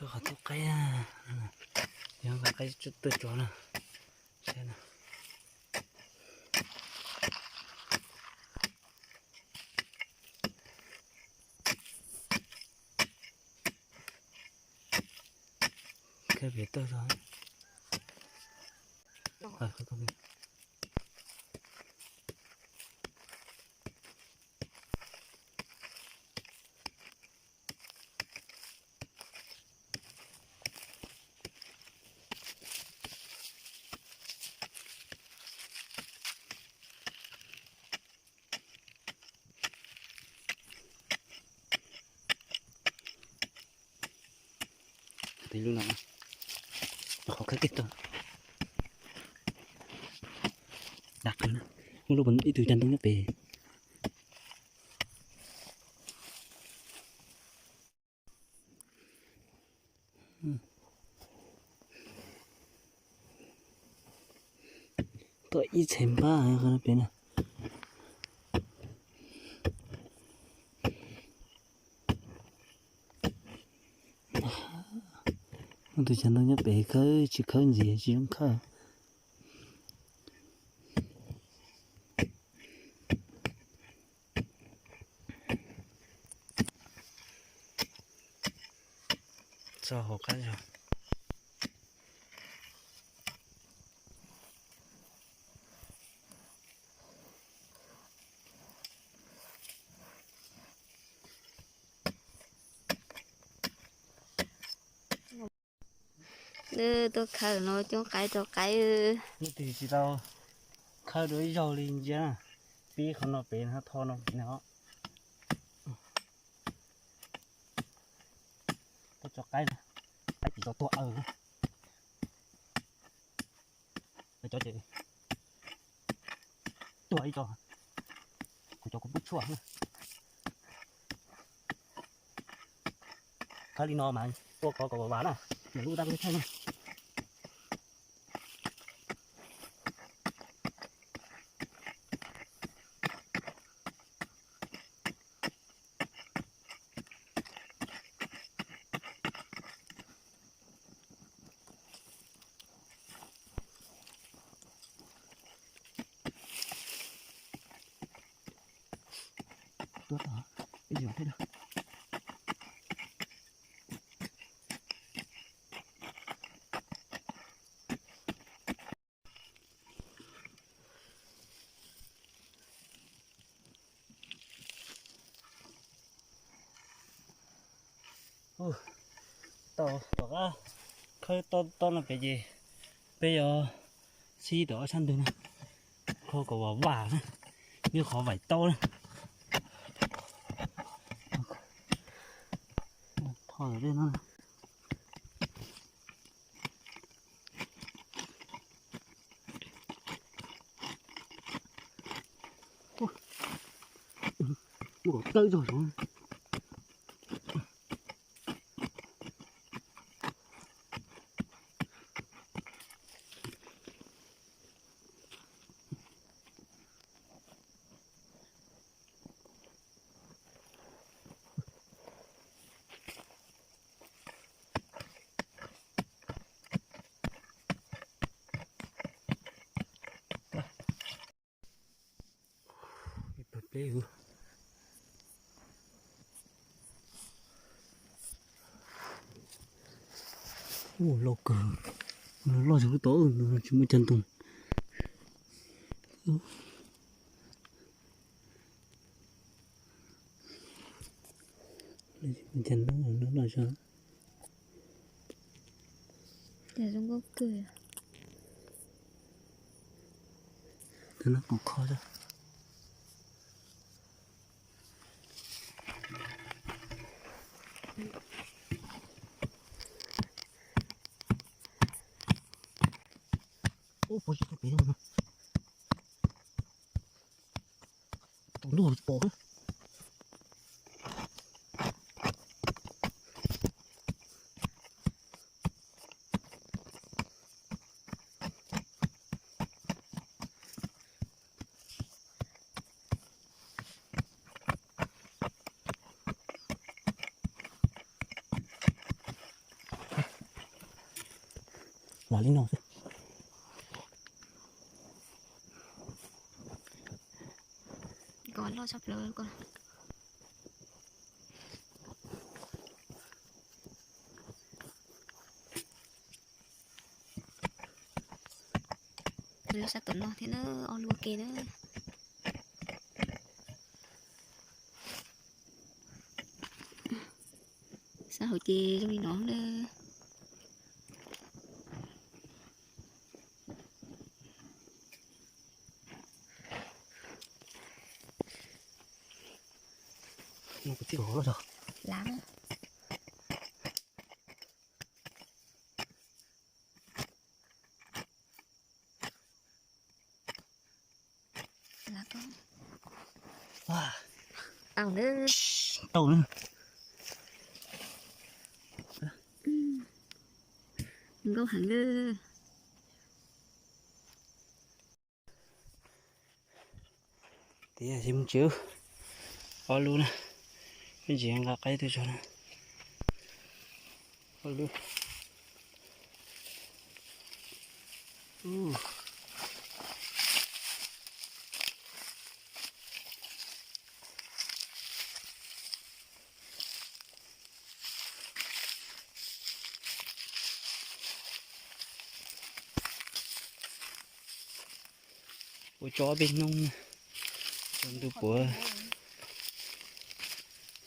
Qhov tub qaib, yog qhov qaib tuaj tso na. Saib na. Khawb pem tawg zog. Tes lub no, qhov khawb kiag tau. Dab qhwv na, muaj lub ib tug cag ntoo nyob pem. Tuaj ib txhais npab qhov no pem na. Muaj tus cag ntoo nyob pem khawb tsis khawb ntxiv tsis zoo khawb. Txog hauv qab zog. Tuaj khawb no coob qaib rau qaib. Leej twg tsis tau khawb dua ib zaug li ntsia na, pib qhov no pem no, tho no pem no. Tuaj tso qaib, qaib tsis tau tuag aws. Cov ces tuag ib co, kuv cov kuv pub tshuaj na. Khawb li no mas tua kov kom vam vam na, lub tab kuv thaij na. Tuaj tom ib yam thiab. Tau tom qab khawb tob no pem ces peb yuav sib tom ob sab ntug na, kho kom vam vam na, ib qhov vaim taub na. Tho tej no. Ua kom tawb zog saud. Ua loj kawg, loj tsis pub tod, tsis muaj cag ntoo. Cag ntoo loj zog. Zoo nkauj kawg. Tus no kuv kho xwb. Ub, puas tsis tau pem no. Tus ntuj pom. Los li no xwb. Koj loj tshaj plaws koj. Lub sab tom no thiab na, ob lub ua ke na. Sab hauv ces zoo li no na. Kuv tib kuv loj. Lav na. Lav koj. Tau na. Tau na. Nkauj heev na. Tias mus tsev. Ob lub na. Ib ntsis nqa qaib tuaj tso na. Ob lub. Ua tso ob peb hnub, tsaus ntuj puav.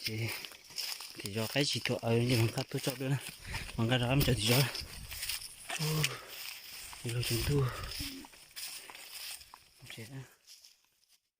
Ces tim zos qaib tsis tuaj aws ces mam nqa tuaj tso dua na. Mam nqa rov qab mus tso tim zos. Ua tsaus ntuj.